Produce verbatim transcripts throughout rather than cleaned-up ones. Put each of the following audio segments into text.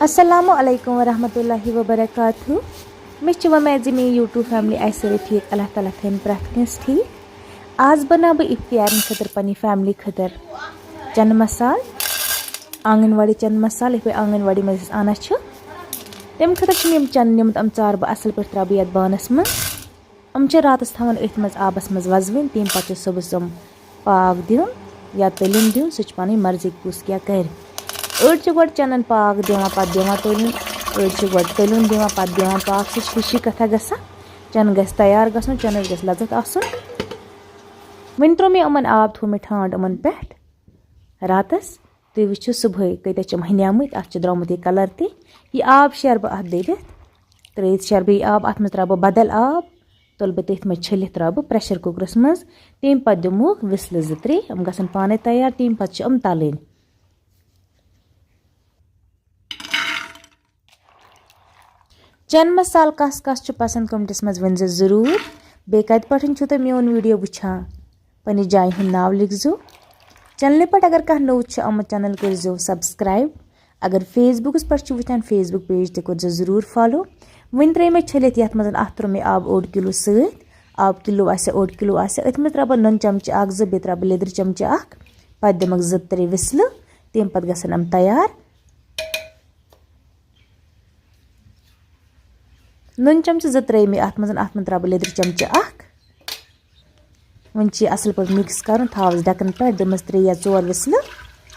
السلام علیکم ورحمۃ اللہ وبرکاتہ۔ مےٚ چھِ وۄمید زِ میٲنۍ YouTube family آسہِ سٲرٕے ٹھیٖک۔ اللہ تعالیٰ تھٲیِن پرٛٮ۪تھ کٲنٛسہِ ٹھیٖک۔ آز بناو بہٕ افطارن خٲطرٕ پننہِ family خٲطرٕ چنہٕ مسالہٕ، آنگن واڑی چنہٕ مسالہٕ، یِتھ پٲٹھۍ آنگن واڑی منٛز أسۍ انان چھِ۔ تَمہِ خٲطرٕ چھِ مےٚ یِم چنہٕ نِمٕتۍ، یِم ژارٕ بہٕ اصل پٲٹھۍ، ترٛاوٕ بہٕ یتھ بانس منٛز۔ یِم چھِ راتس تھاوان أتھۍ منٛز آبس منٛز وزوٕنۍ، تَمہِ پتہٕ چھِ صُبحس یِم پاکھ دیُن یا تٔلیُن دیُن، سُہ چھِ پنٕنۍ مرضی کُس کیٛاہ کرِ۔ أڑۍ چھِ گۄڈٕ چنن پاکھ دِوان، پتہٕ دِوان تٔلیُن، أڑۍ چھِ گۄڈٕ تٔلیُن دِوان، پتہٕ دِوان پاکھ، سُہ چھِ ہِشی کتھا گژھان۔ چنہٕ گژھِ تیار گژھُن، چنس گژھِ لذت آسُن۔ وۄنۍ ترٛوو مےٚ یِمن آب، تھوٚو مےٚ ٹھانٛڈ یِمن پٮ۪ٹھ راتس۔ تُہۍ وٕچھِو صُبحٲے کۭتیٛاہ چھِ یِم ہنیمٕتۍ، اتھ چھُ درٛامُت یہِ colour تہِ۔ یہِ آب شیرٕ بہٕ اتھ دٔرِتھ، ترٛٲیِتھ شیرٕ بہٕ یہِ آب، اتھ منٛز ترٛاوٕ بہٕ بدل آب، تُلہٕ بہٕ تٔتھۍ منٛز چھٔلِتھ، ترٛاوٕ بہٕ pressure cookerس منٛز۔ تَمہِ پتہٕ دِمہوکھ وِسلہٕ زٕ ترٛےٚ، یِم گژھن پانے تیار، تَمہِ پتہٕ چھِ یِم تلٕنۍ۔ چنہٕ مسالہٕ کس کس چھُ پسنٛد، commentsس منٛز ؤنۍ زیو ضروٗر۔ بیٚیہِ کتہِ پٮ۪ٹھ چھِو تُہۍ میون video وٕچھان؟ پننہِ جایہِ ہُنٛد ناو لیکھزیو۔ channelہِ پٮ۪ٹھ اگر کانٛہہ نوٚو چھُ آمُت، channel کٔرزیو subscribe۔ اگر Facebookس پٮ۪ٹھ چھِو وٕچھان، Facebook page تہِ کٔرزیو ضروٗر follow۔ وۄنۍ ترٛٲے مےٚ چھٔلِتھ یتھ منٛز، اتھ ترٛوو مےٚ آب اوٚڑ کِلوٗ سۭتۍ۔ آب کِلوٗ آسہِ، اوٚڑ کِلوٗ آسہِ، أتھۍ منٛز ترٛاوٕ بہٕ نُن چمچہٕ اکھ زٕ، بیٚیہِ ترٛاوٕ بہٕ لیٚدرِ چمچہٕ اکھ، پتہٕ دِمکھ زٕ ترٛےٚ وِسلہٕ، تَمہِ پتہٕ گژھن یِم تیار۔ نُن چمچہٕ زٕ ترٛٲے مےٚ اَتھ منٛز، اَتھ منٛز ترٛاوٕ بہٕ لیٚدرِ چمچہٕ اَکھ۔ وۄنۍ چھُ یہِ اَصٕل پٲٹھۍ mix کَرُن، تھاوَس ڈَکَن پٮ۪ٹھ، دِمَس ترٛےٚ یا ژور وِسلہٕ،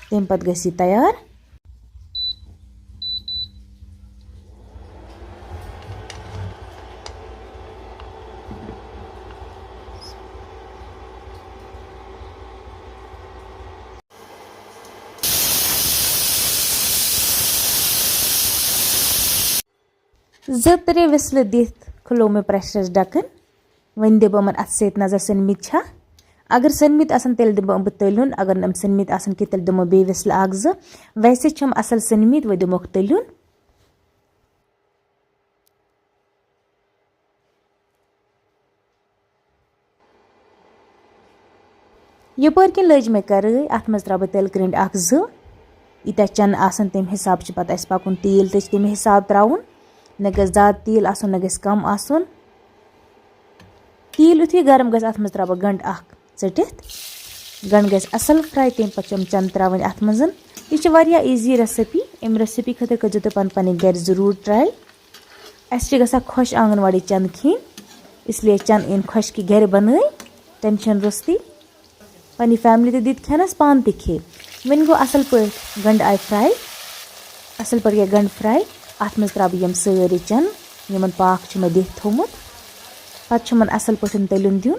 تَمہِ پَتہٕ گژھِ یہِ تیار۔ زٕ ترٛےٚ وِسلہٕ دِتھ کھُلوو مےٚ pressureس ڈَکَن۔ وۄنۍ دِمہٕ بہٕ یِمَن اَتھٕ سۭتۍ نظر، سٔنمٕتۍ چھا۔ اگر سٔنمٕتۍ آسَن، تیٚلہِ دِمہٕ بہٕ یِمہٕ تٔلیُن۔ اگر نہٕ یِم سٔنمٕتۍ آسَن کینٛہہ، تیٚلہِ دِمہٕ بہٕ بیٚیہِ وِسلہٕ اَکھ زٕ۔ ویسے چھِ یِم اَصٕل سٔنمٕتۍ، وۄنۍ دِموکھ تٔلیُن۔ یپٲرۍ کِنۍ لٔج مےٚ کَرٲے، اَتھ منٛز ترٛاوٕ بہٕ تِلہٕ گرٛنٛڈۍ اَکھ زٕ۔ ییٖتیٛاہ چَنہٕ آسَن، تَمہِ حِساب چھُ پَتہٕ اَسہِ پَکُن، تیٖل تہِ چھُ تَمہِ حِساب ترٛاوُن۔ نہ گژھِ زیادٕ تیٖل آسُن، نہ گژھِ کَم آسُن۔ تیٖل یُتھُے گرم گژھِ، اَتھ منٛز ترٛاوٕ بہٕ گنٛڈٕ اَکھ ژٔٹِتھ۔ گنٛڈٕ گژھِ اَصٕل fry، تَمہِ پَتہٕ چھِ یِم چَنہٕ ترٛاوٕنۍ اَتھ منٛز۔ یہِ چھِ واریاہ easy recipe۔ اَمہِ recipe خٲطرٕ کٔرۍزیو تُہۍ پَنٕنۍ پَنٕنۍ گَرِ ضروٗر try۔ اَسہِ چھِ گژھان خۄش آنٛگَن واڑی چَنہٕ کھیٚنۍ، اس لیے چَنہٕ أنۍ خۄشکی گَرِ بَنٲے، tension روٚستُے۔ پَنٕنۍ family تہِ دِتۍ کھٮ۪نَس، پانہٕ تہِ کھے۔ وۄنۍ گوٚو اَصٕل پٲٹھۍ گَنٛڈٕ آیہِ fry، اَصٕل پٲٹھۍ گٔے گَنٛڈٕ fry۔ اَتھ منٛز ترٛاوٕ بہٕ یِم سٲری چَنہٕ، یِمَن پاکھ چھُ مےٚ دِتھ تھوٚومُت۔ پَتہٕ چھُ یِمَن اَصٕل پٲٹھۍ تٔلیُن دیُن۔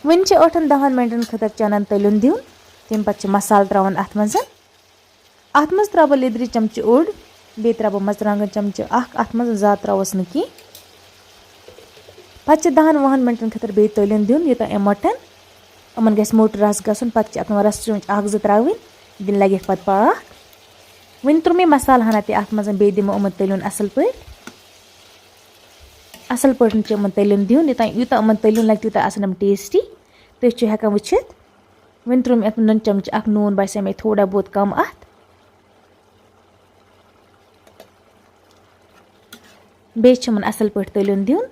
وۄنۍ چھِ ٲٹھن دَہَن مِنٹَن خٲطرٕ چَنَن تٔلیُن دیُن، تَمہِ پَتہٕ چھِ مصالہٕ ترٛاوُن اَتھ منٛز۔ اَتھ منٛز ترٛاوٕ بہٕ لیٚدرِ چمچہٕ اوٚڑ، بیٚیہِ ترٛاوٕ بہٕ مَرژٕوانٛگَن چمچہٕ اَکھ، اَتھ منٛز زیادٕ ترٛاوَس نہٕ کینٛہہ۔ پَتہٕ چھِ دَہَن وُہَن مِنٹَن خٲطرٕ بیٚیہِ تٔلیُن دیُن، یوٚتام یِم مۄٹَن، یِمَن گژھِ موٚٹ رَس گژھُن۔ پَتہٕ چھِ اَتھ منٛز رَس چونٛچہِ اَکھ زٕ ترٛاوٕنۍ، دِنۍ لَگٮ۪کھ پَتہٕ پاکھ۔ وۄنۍ ترٛوو مےٚ مصالہٕ ہنا تہِ اَتھ منٛز، بیٚیہِ دِمو یِمَن تٔلیُن اَصٕل پٲٹھۍ۔ اَصٕل پٲٹھۍ چھِ یِمَن تٔلیُن دیُن، یوٚتام، یوٗتاہ یِمَن تٔلیُن لَگہِ، تیوٗتاہ آسَن یِم tasty۔ تُہۍ چھِو ہٮ۪کان وٕچھِتھ۔ وۄنۍ ترٛوو مےٚ اَتھ منٛز نُن چمچہٕ اَکھ، نوٗن باسیو مےٚ تھوڑا بہت کَم اَتھ۔ بیٚیہِ چھِ یِمَن اَصٕل پٲٹھۍ تٔلیُن دیُن۔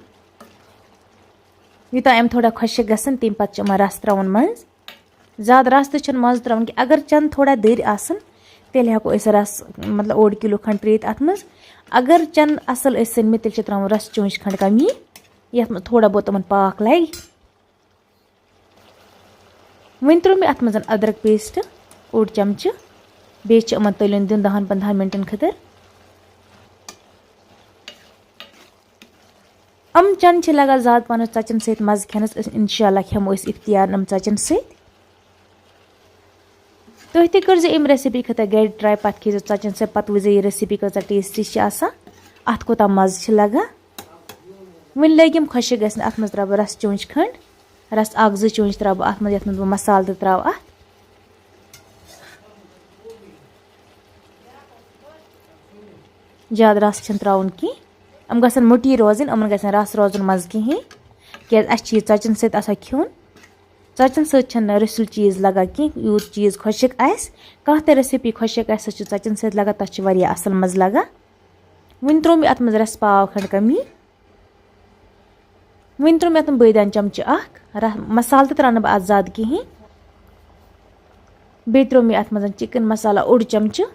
یوٗتاہ یِم تھوڑا خۄشِک گژھن، تَمہِ پَتہٕ چھِ یِمَن رَس ترٛاوُن منٛز۔ زیادٕ رَس تہِ چھُنہٕ منٛزٕ ترٛاوُن کینٛہہ۔ اگر چَنہٕ تھوڑا دٔرۍ آسَن، تیٚلہِ ہٮ۪کو أسۍ رَس، مطلب، اوٚڑ کِلوٗ کھنٛڈ ترٛٲوِتھ اَتھ منٛز۔ اگر چَنہٕ اَصٕل ٲسۍ سٔنمٕتۍ، تیٚلہِ چھِ ترٛاوُن رَس چونٛچہِ کھنٛڈ کَمی، یَتھ منٛز تھوڑا بہت یِمَن پاکھ لَگہِ۔ وۄنۍ ترٛوو مےٚ اَتھ منٛز أدرَک paste اوٚڑ چمچہٕ۔ بیٚیہِ چھِ یِمَن تٔلیُن دیُن دَہَن پنٛدہَن مِنٹَن خٲطرٕ۔ یِم چَنہٕ چھِ لَگان زیادٕ پَہنَس ژۄچَن سۭتۍ مَزٕ کھٮ۪نَس۔ أسۍ، اِنشاء اللہ، کھٮ۪مو أسۍ اِفتِیارَن یِم ژۄچَن سۭتۍ۔ تُہۍ تہِ کٔرزیٚو اَمہِ recipe خٲطرٕ گَرِ try، پَتہٕ کھیٚزیٚو ژۄچَن سۭتۍ، پَتہٕ وٕچھزیٚو یہِ recipe کۭژاہ tasty چھِ آسان، اَتھ کوٗتاہ مَزٕ چھِ لَگان۔ وۄنۍ لٲگۍ یِم خۄشِک گژھنہِ، اَتھ منٛز ترٛاوٕ بہٕ رَس چونٛچہِ کھنٛڈ، رَس اَکھ زٕ چونٛچہِ ترٛاوٕ بہٕ اَتھ منٛز، یَتھ منٛز بہٕ مصالہٕ تہِ ترٛاوٕ اَتھ۔ زیادٕ رَس چھِنہٕ ترٛاوُن کینٛہہ، یِم گژھن مٔٹی روزٕنۍ، یِمَن گژھِ نہٕ رَس روزُن منٛزٕ کِہیٖنۍ۔ کیٛازِ اَسہِ چھِ یہِ ژۄچَن سۭتۍ آسان کھیوٚن۔ ژۄچَن سۭتۍ چھَنہٕ رٕسُل چیٖز لَگان کینٛہہ، یوٗت چیٖز خۄشِک آسہِ۔ کانٛہہ تہِ recipe خۄشِک آسہِ، سۄ چھِ ژۄچَن سۭتۍ لَگان، تَتھ چھِ واریاہ اَصٕل مَزٕ لَگان۔ وۄنۍ ترٛوو مےٚ اَتھ منٛز رَس پاو کھنٛڈ کَمی۔ وۄنۍ ترٛوو مےٚ اَتھ منٛز بٲدیان چمچہٕ اَکھ۔ رَس، مصالہٕ تہِ ترٛاونہٕ بہٕ اَتھ زیادٕ کِہیٖنۍ۔ بیٚیہِ ترٛوو مےٚ اَتھ منٛز chicken مصالہ اوٚڑ چمچہٕ۔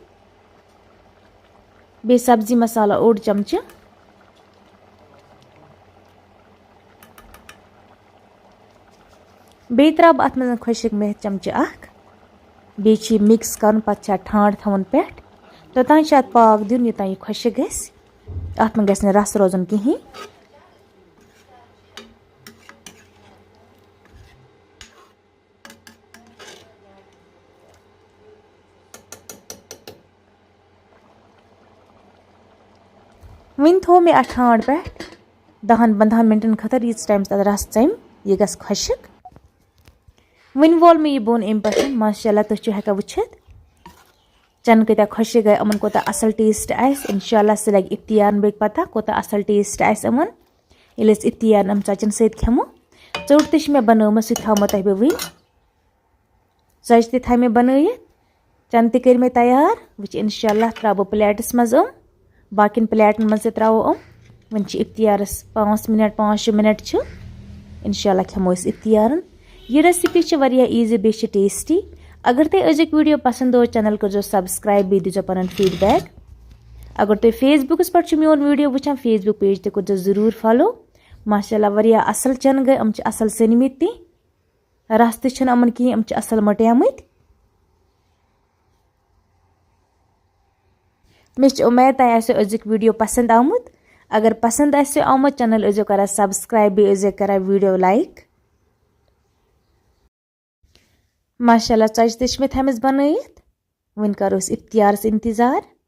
بیٚیہِ سبزی مصالہ اوٚڑ چمچہٕ۔ بیٚیہِ ترٛاوٕ بہٕ اَتھ منٛز خۄشِک مٮ۪تھ چمچہٕ اَکھ۔ بیٚیہِ چھِ یہِ mix کَرُن، پَتہٕ چھِ اَتھ ٹھانٛڈ تھاوُن پٮ۪ٹھ۔ توٚتام چھِ اَتھ پاکھ دیُن، یوٚتام یہِ خۄشِک گژھِ۔ اَتھ منٛز گژھِ نہٕ رَس روزُن کِہیٖنۍ۔ وۄنۍ تھوٚو مےٚ اَتھ ٹھانٛڈ پٮ۪ٹھ دَہَن پنٛدہَن مِنٹَن خٲطرٕ، ییٖتِس ٹایمَس تَتھ رَس ژَمہِ، یہِ گژھِ خۄشِک۔ وۄنۍ وول مےٚ یہِ بۄن اَمہِ پٮ۪ٹھ، ماشاء اللہ، تُہۍ چھِو ہٮ۪کان وٕچھِتھ، چَنہٕ کۭتیٛاہ خۄشِک گٔے، یِمَن کوٗتاہ اَصٕل taste آسہِ۔ اِنشاء اللہ، سُہ لَگہِ اِفتِیارَن بیٚیہِ پَتہ، کوٗتاہ اَصٕل taste آسہِ یِمَن، ییٚلہِ أسۍ اِفتِیارَن یِم ژۄچَن سۭتۍ کھٮ۪مو۔ ژوٚٹ تہِ چھِ مےٚ بَنٲومٕژ، سُہ تہِ تھاومو تۄہہِ بہٕ وٕنۍ۔ ژۄچہِ تہِ تھایہِ مےٚ بَنٲیِتھ، چَنہٕ تہِ کٔرۍ مےٚ تیار۔ وۄنۍ چھِ اِنشاء اللہ ترٛاوٕ بہٕ plateس منٛز یِم، باقیَن plateن منٛز تہِ ترٛاوو یِم۔ وۄنۍ چھِ اِفتِیارَس پانٛژھ مِنَٹ، پانٛژھ شےٚ مِنَٹ چھِ۔ اِنشاء اللہ کھٮ۪مو أسۍ اِفتِیارَن۔ یہِ recipe چھِ واریاہ easy، بیٚیہِ چھِ tasty۔ اگر تۄہہِ أزیُک video پَسنٛد اوس، channel کٔرۍزیو subscribe، بیٚیہِ دیٖزیو پَنُن feedback۔ اگر تُہۍ Facebookس پٮ۪ٹھ چھِو میون video وٕچھان، Facebook page تہِ کٔرۍزیو ضروٗر follow۔ ماشاء اللہ، واریاہ اَصٕل چَنہٕ گٔے، یِم چھِ اَصٕل ژٔنمٕتۍ تہِ۔ رَس تہِ چھِنہٕ یِمَن کِہیٖنۍ، یِم چھِ اَصٕل مۄٹیمٕتۍ۔ مےٚ چھِ اُمید تۄہہِ آسیو أزیُک video پَسنٛد آمُت۔ اگر پَسنٛد آسیو آمُت، channel ٲسۍزیو کَران subscribe، بیٚیہِ ٲسۍزیو کَران video like۔ ماشاء اللہ، ژۄچہِ تہِ چھِ مےٚ تھٲمٕژ بَنٲیِتھ۔ وۄنۍ کَرو أسۍ اِفتِیارَس اِنتظار۔